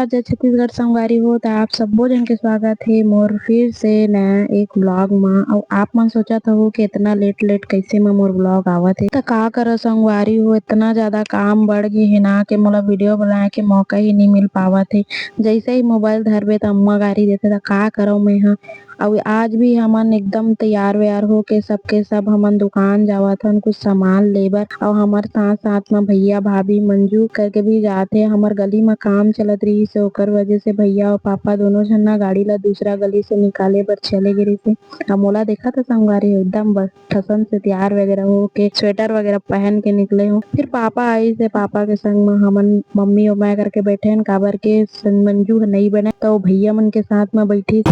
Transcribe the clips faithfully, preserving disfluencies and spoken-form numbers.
जय छत्तीसगढ़ संगवारी हो, त आप सब्बो झन के स्वागत हे मोर फिर से नया एक vlog मा। अउ आप मन सोचत हो कि इतना late late कैसे मा मोर vlog आवत हे, त का करो संगवारी हो, इतना ज्यादा काम बढ़ गे हे ना कि मोला video बनाए के मौका ही नहीं मिल पावत हे। जैसे ही mobile धरबे त अम्मा गारी देथे, त का करो मैं हा। अउ आज भी हमन एकदम तैयार वैयार होके सबके सब हमन दुकान जावत हन कुछ सामान ले बर। अउ हमर साथ साथ म भैया भाभी मंजू करके भी जात हे। हमर गली म काम चलत रहिस हे, ओकर वजह से भैया अउ पापा दोनों झन ना गाड़ी ला दूसरा गली से निकाले बर चले गे रहिस हे। अउ मोला देखत ह संगवारी हो, एकदम बस ठसन से तैयार वगैरह होके, sweater वगैरह पहन के निकले हो। फिर पापा आइस हे, पापा के संग म हमन मम्मी अउ मैं करके बैठे हन, काबर के संग मंजू ह नई बने, त ओ भैया मन के साथ म बैठी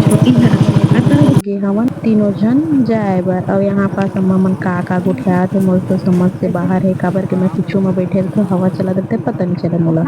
गे हवन तीनों झन जाए बर। अउ यहाँ पास अम्मा मन का का गोठियात हे, मोर तो समझ से बाहर हे, काबर के मैं कुछु म बैठे रहिथों, हवा चलत रहिथे, पता नहीं चले मोला।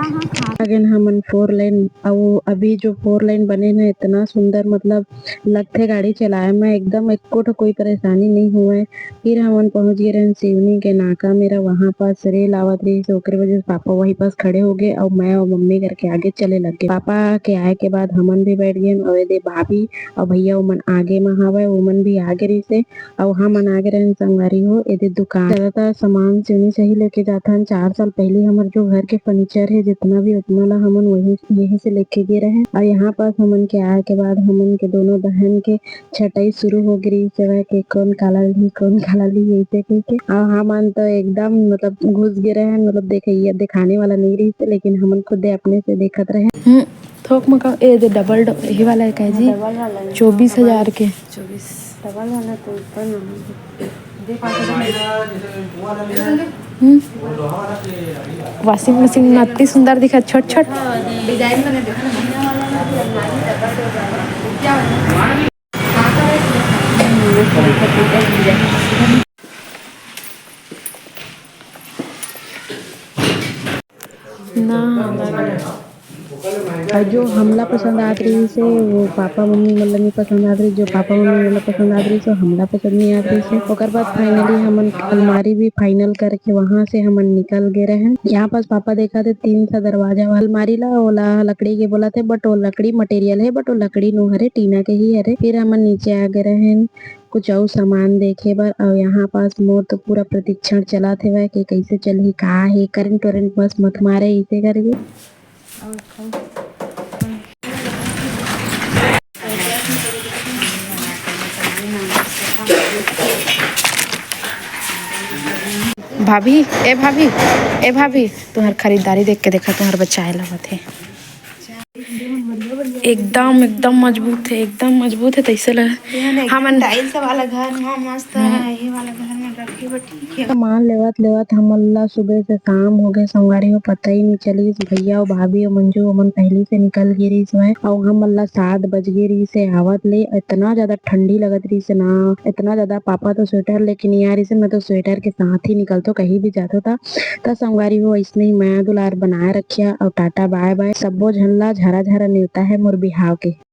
अगेन हमन four lane, अउ अभी जो four lane बने ना, इतना सुंदर, मतलब लगथे गाड़ी चलाए म एकदम एको ठो कोई परेशानी नइ होवय। फिर हमन पहुंच गे रहन सिवनी के नाका मेरा, वहां पास रेल आवत रहिस, ओकरे वजह से पापा वही पास खड़े हो गे अउ मैं अउ मम्मी करके आगे चले लग गे। पापा के आए के बाद हमन भी बैठ गेन अउ एदे भाभी अउ भैया ओमन आगे म हावय, ओमन भी आगे रहिस हे अउ हमन आगे रहन संगवारी हो एदे दुकान। ज्यादातर सामान सिवनी से ही लेके जाथन। चार साल पहले हमर जो घर के furniture हे जितना भी, उतना ला हमन वही, यही से लेके गे रहन। अउ यहाँ पास हमन के आए के बाद हमन के दोनों बहन के छटाई शुरू हो गे रहिस हवय के कौन काला ली, कौन काला ली, ऐसे कहिके। अउ हमन तो एकदम, मतलब, घुस गे रहन, मतलब, देखइया, दिखाने वाला नहीं रहिस हे, लेकिन हमन खुदे अपने से देखत रहन। हम्म, थोक म का, ए दे double डो-, यही वाला है का जी? Double वाला है। चौबीस हजार के। चौबीस। Double वाला तो ऊपर ना हो। हम्म। Washing machine में अति सुंदर दिखत, छोट छोट। Design बने देखो ना। ना, ना, ना। अउ जो हमला पसंद आत रहिस हे, वो पापा मम्मी मन ला नहीं पसंद आत रहिस। जो पापा मम्मी मन ला पसंद आत रहिस, वो हमला पसंद नहीं आत रहिस हे। ओकर बाद finally हमन अलमारी भी final करके वहां से हमन निकल गे रहन। यहाँ पास पापा देखत हे तीन सा दरवाजा वाला अलमारी ला, ओला लकड़ी के बोलत हे, but वो लकड़ी material हे, but वो लकड़ी नो हरे, टीना के ही हरे। फिर हमन नीचे आ गे रहन कुछ अउ सामान देखे बर। अउ यहाँ पास मोर तो पूरा प्रशिक्षण चलत हेवय कि कैसे चलही, का हे, करंट वरंट बस मत मारे, इसे करके। भाभी, ए भाभी, ए भाभी, तुम्हार खरीदारी देख के देखा, तुम्हार बच्चा आए लगत हे। एकदम, एकदम मजबूत हे, एकदम मजबूत हे, तैसे लग-, हमन tiles वाला घर म मस्त हे, ये वाला घर म रखे बर ठीक हे। सामान लेवत लेवत हमन ला सुबह से शाम हो गए, संगवारी हो, पता ही नहीं चलिस। भैया अउ भाभी अउ मंजू ओमन पहली से निकल गे रहिस हवय, अउ हमन ला सात बज गे रहिस हे आवत ले। इतना ज्यादा ठंडी लगत रहिस हे ना, इतना ज्यादा। पापा तो sweater लेके नहीं आ रहिस हे, मैं तो sweater के साथ ही निकलथों कहीं भी जाथों त। त संगवारी हो, अइसने ही मया दुलार बनाए रखिया अउ टाटा बाय बाय। सब्बो झन ला झरा झरा नेवता हे मोर बिहाव के।